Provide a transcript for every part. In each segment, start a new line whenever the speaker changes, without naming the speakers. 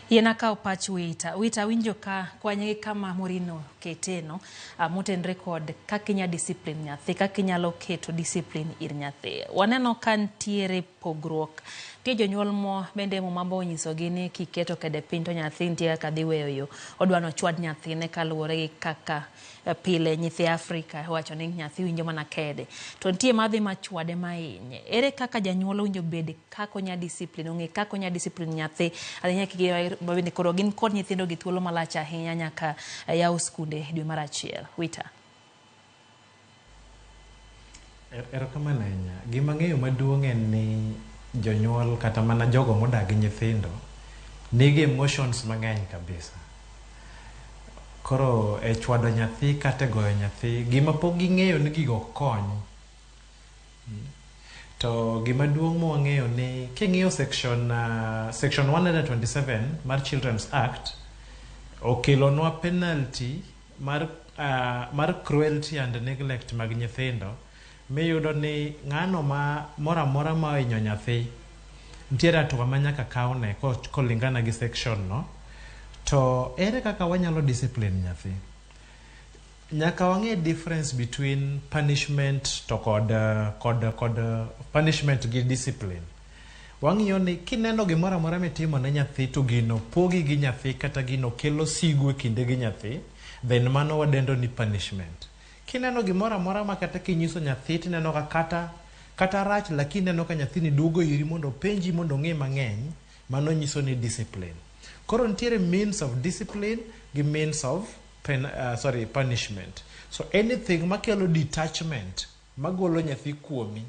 Yien akaw pach Wita. Wita winjo ka kwanye gi kama Morino keteno motenre kod kaka inya discipline nyathi, kaka inyalo keto discipline ir nyathi. Waneno ka nitiere pogruok. Nitie jonyuol mo bende muma bo onyisogi ni kiketo kede piny to nyathi nitie kaka dhi weyo yo. Odwa nochwad nyathine kaluwore gi kaka pile nyithi Afrika iwacho ni nyathi winjo mana kede. To nitie madhi machwade mahinye. Ere kaka janyuol owinjo bed kaka onya discipline, ong'e kaka onya discipline nyathi. Ahinya bende koro gin kod nyithindo gi thuolo malach ahinya nyaka yaw skunde dwe mar achiel. Wita.
Erokamano ahinya. Gima ang'eyo maduong' en ni jonyuol kata mana jogo modak gi nyithindo nigi emotions mang'eny kabisa. Koro e chwado nyathi kata e goyo nyathi, gima pok ging'eyo ni gigo ok kony. To gima duong' mwang'eyo ni king'iyo section 127 mar Children's Act okelonwa penalty mar cruelty and neglect mag nyithindo miyudo ni ng'ano ma moro amora ma ohinyo nyathi nitiere hatua ma nyaka kawne kolingana gi section no. To ere kaka wanyalo discipline nyathi? Nyaka wang'e difference between punishment to kod punishment gi discipline. Wang'iyo ni kineno gimoro amora mitimo ne nyathi to gino pogi gi nyathi kata gino kelo sigu e kinde gi nyathi, then mano wadendo ni punishment. Kineno gimoro amora ma kata kinyiso nyathi tineno ka kata rach lakini ineno ka nyathini duogo iri mondo openji mondo ong'e mang'eny, mano nyiso ni discipline. Koro nitiere means of discipline gi means of sorry, punishment. So anything makelo detachment, magolo nyathi kuomi,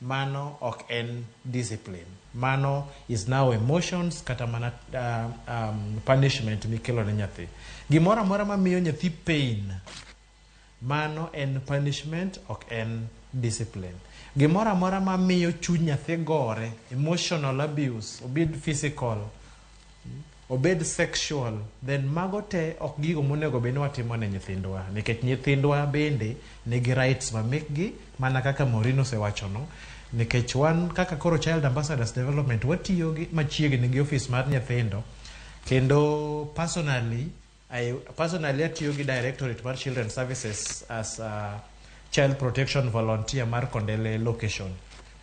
mano ok en discipline. Mano is now emotions kata mana punishment mikelo ne nyathi. Gimoro amora mamiyo nyathi pain, mano en punishment, ok en discipline. Gimoro amora mamiyo chuny nyathi gore, emotional abuse, obed physical, obed sexual, then mago te ok gigo monego bed ni watimo ne nyithindwa, nikech nyithindwa bende nigi rights ma mekgi mana kaka Maureen osewachono, nikech wan kaka koro Child Ambassadors Development watiyo gi machiegni gi office mar nyithindo, kendo personally I personally atiyo gi Directorate mar Children Services as a child protection volunteer mar Kondele location.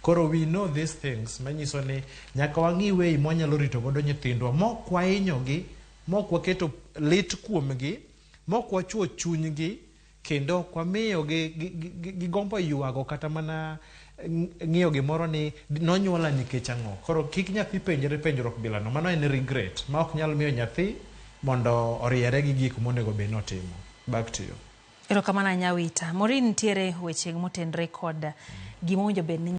Koro we know these things manyiso ni nyaka wang'i way mwanyalo rito godo nyithindwa mok wahinyogi, mok waketo lit kuomgi, mok wachuo chunygi, kendo ok wamiyo gigombo ywago kata mana ng'iyo gimoro ni nonyuola nikech ang'o. Koro kik nyathi penjre penjruok bilano, mano en regret ma ok nyal miyo nyathi mondo oriere gi gik monego bed ni otimo. Back to you.
Erokamano ahinya Wita. Maureen, nitiere weche motenre kod gima owinjo bed ni